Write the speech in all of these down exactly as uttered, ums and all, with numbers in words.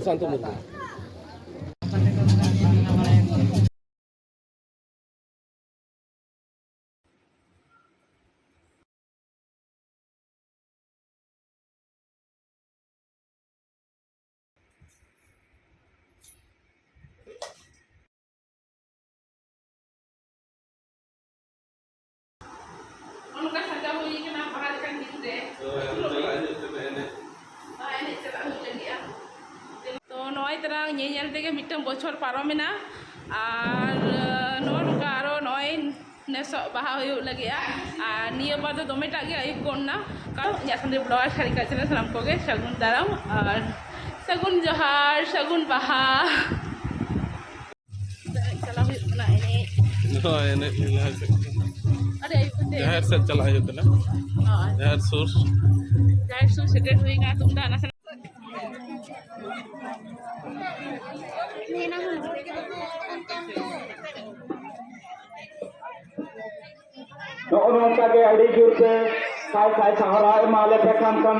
ᱥᱟᱱᱛᱚ ᱢᱩᱨᱢᱩ᱾ ᱚᱱᱠᱟ ᱥᱟᱡᱟᱣ ᱦᱩᱭ ᱠᱟᱱᱟ ᱵᱟᱦᱟ ᱞᱮᱠᱟᱱ ᱫᱤᱱ ᱨᱮ᱾ ᱦᱳᱭ, ᱟᱫᱚ ᱪᱟᱞᱟᱜ ᱦᱩᱭᱩᱜ ᱛᱟᱯᱮ ᱮᱱᱮᱡ᱾ ᱦᱳᱭ, ᱮᱱᱮᱡ ᱪᱟᱞᱟᱜ ᱦᱩᱭᱩᱜ ᱞᱟᱹᱜᱤᱫᱼᱟ᱾ ᱛᱚ, ᱱᱚᱜᱼᱚᱭ ᱛᱟᱨᱟ ᱧᱮᱧᱮᱞ ᱛᱮᱜᱮ ᱢᱤᱫᱴᱟᱝ ᱵᱚᱪᱷᱚᱨ ᱯᱟᱨᱚᱢᱮᱱᱟ᱾ ᱟᱨ, ᱱᱚᱜᱼᱚ ᱱᱚᱝᱠᱟ ᱟᱨᱚ ᱱᱚᱜᱼᱚᱭ ᱱᱮᱥᱚᱜ ᱵᱟᱦᱟ ᱦᱩᱭᱩᱜ ᱞᱟᱹᱜᱤᱫᱼᱟ᱾ ᱟᱨ ᱱᱤᱭᱟᱹ ᱵᱟᱨ ᱫᱚ ᱫᱚᱢᱮᱴᱟᱜ ᱜᱮ ᱟᱹᱭᱩᱵ ᱜᱚᱫ ᱮᱱᱟ᱾ ᱠᱟᱨᱚᱱ ᱤᱧᱟᱹᱜ ᱥᱟᱱᱛᱟᱲᱤ ᱵᱞᱚᱜᱟᱨ ᱥᱟᱹᱨᱤ ᱠᱟᱪᱨᱟ ᱥᱟᱱᱟᱢ ᱠᱚᱜᱮ ᱥᱟᱹᱜᱩᱱ ᱫᱟᱨᱟᱢ ᱟᱨ ᱥᱟᱹᱜᱩᱱ ᱡᱚᱦᱟᱨ, ᱥᱟᱹᱜᱩᱱ ᱵᱟᱦᱟ᱾ ᱮᱱᱮᱡ ᱪᱟᱞᱟᱣ ᱦᱩᱭᱩᱜ ᱠᱟᱱᱟ, ᱮᱱᱮᱡ᱾ ᱦᱳᱭ, ᱮᱱᱮᱡ ᱧᱮᱞ ᱦᱩᱭᱩᱜ ᱠᱟᱱᱟ᱾ ᱟᱹᱰᱤ ᱟᱹᱭᱩᱵ ᱠᱟᱛᱮ ᱡᱟᱦᱮᱨ ᱥᱮᱫ ᱪᱟᱞᱟᱜ ᱦᱩᱭᱩᱜ ᱠᱟᱱᱟ᱾ ᱦᱳᱭ᱾ ᱡᱟᱦᱮᱨ ᱥᱩᱨ᱾ ᱡᱟᱦᱮᱨ ᱥᱩᱨ ᱥᱮᱴᱮᱨ ᱦᱩᱭ ᱠᱟᱱᱟ, ᱛᱩᱢᱫᱟᱜ ᱱᱟᱥᱮ ᱱᱚᱜᱼᱚ ᱱᱚᱝᱠᱟ ᱜᱮ ᱟᱹᱰᱤ ᱡᱳᱨ ᱛᱮ ᱥᱟᱭ ᱥᱟᱭ ᱥᱟᱦᱟᱨᱟᱣ ᱮᱢᱟ ᱞᱮᱯᱮ ᱠᱷᱟᱱ ᱠᱷᱟᱱ᱾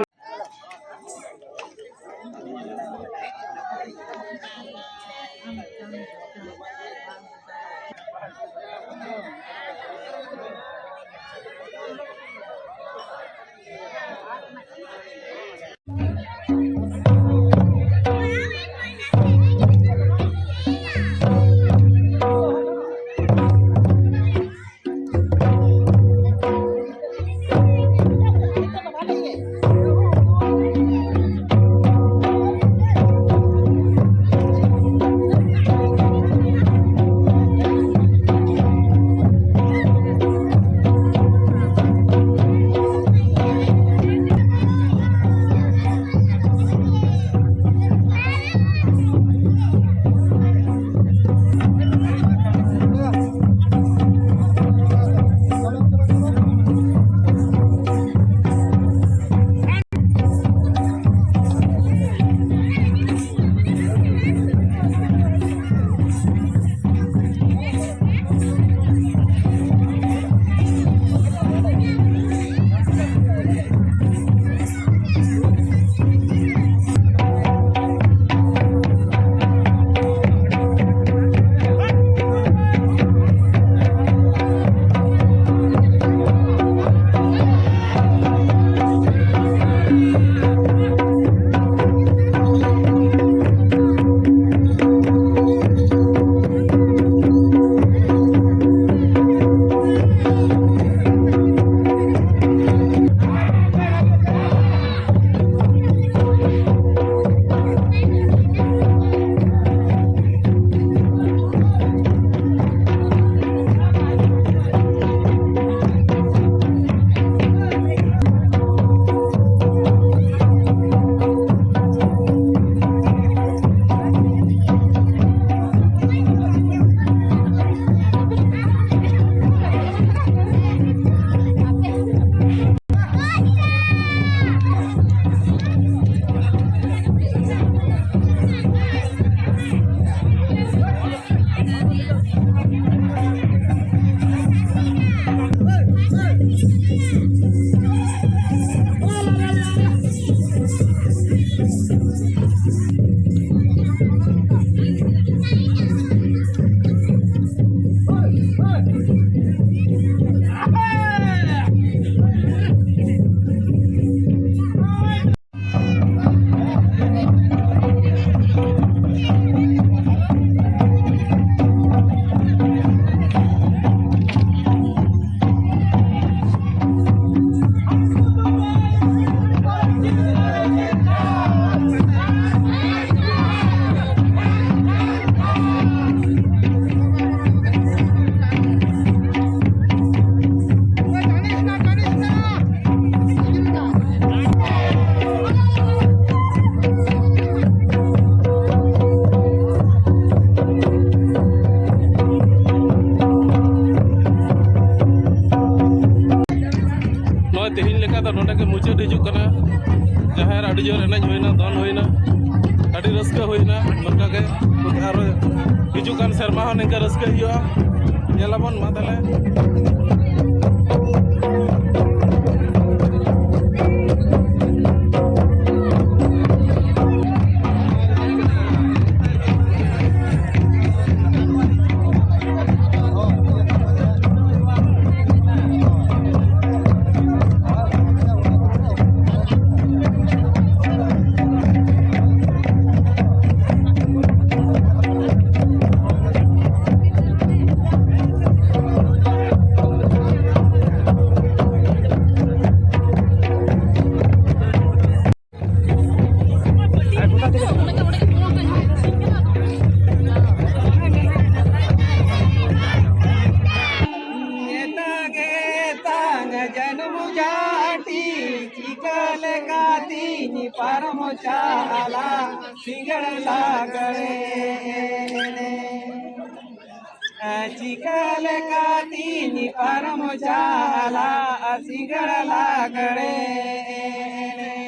ᱪᱮᱫ ᱦᱤᱡᱩᱜ ᱠᱟᱱᱟ? ᱡᱟᱦᱮᱨ ᱟᱹᱰᱤ ᱡᱳᱨ ᱮᱱᱮᱡ ᱦᱩᱭᱱᱟ, ᱫᱚᱱ ᱦᱩᱭᱱᱟ, ᱟᱹᱰᱤ ᱨᱟᱹᱥᱠᱟᱹ ᱦᱩᱭᱱᱟ᱾ ᱱᱚᱝᱠᱟ ᱜᱮ ᱟᱨᱚ ᱦᱤᱡᱩᱜ ᱠᱟᱱ ᱥᱮᱨᱢᱟ ᱦᱚᱸ ᱱᱤᱝᱠᱟ ᱨᱟᱹᱥᱠᱟᱹ ᱦᱩᱭᱩᱜᱼᱟ᱾ ᱧᱮᱞᱟᱵᱚᱱ ᱢᱟ ᱛᱟᱦᱞᱮ᱾ ᱮᱛᱟᱝ ᱮᱛᱟᱝ ᱡᱟᱹᱱᱩᱢ ᱡᱷᱟᱹᱱᱴᱤ, ᱪᱤᱠᱟᱹ ᱞᱮᱠᱟᱛᱤᱧ ᱯᱟᱨᱚᱢ ᱪᱟᱞᱟ ᱥᱤᱸᱜᱟᱹᱲ ᱞᱟᱜᱽᱲᱮ ᱮᱱᱮᱡ? ᱪᱤᱠᱟᱹ ᱞᱮᱠᱟᱛᱤᱧ ᱯᱟᱨᱚᱢ ᱪᱟᱞᱟ ᱥᱤᱸᱜᱟᱹᱲ ᱞᱟᱜᱽᱲᱮ ᱮᱱᱮᱡ?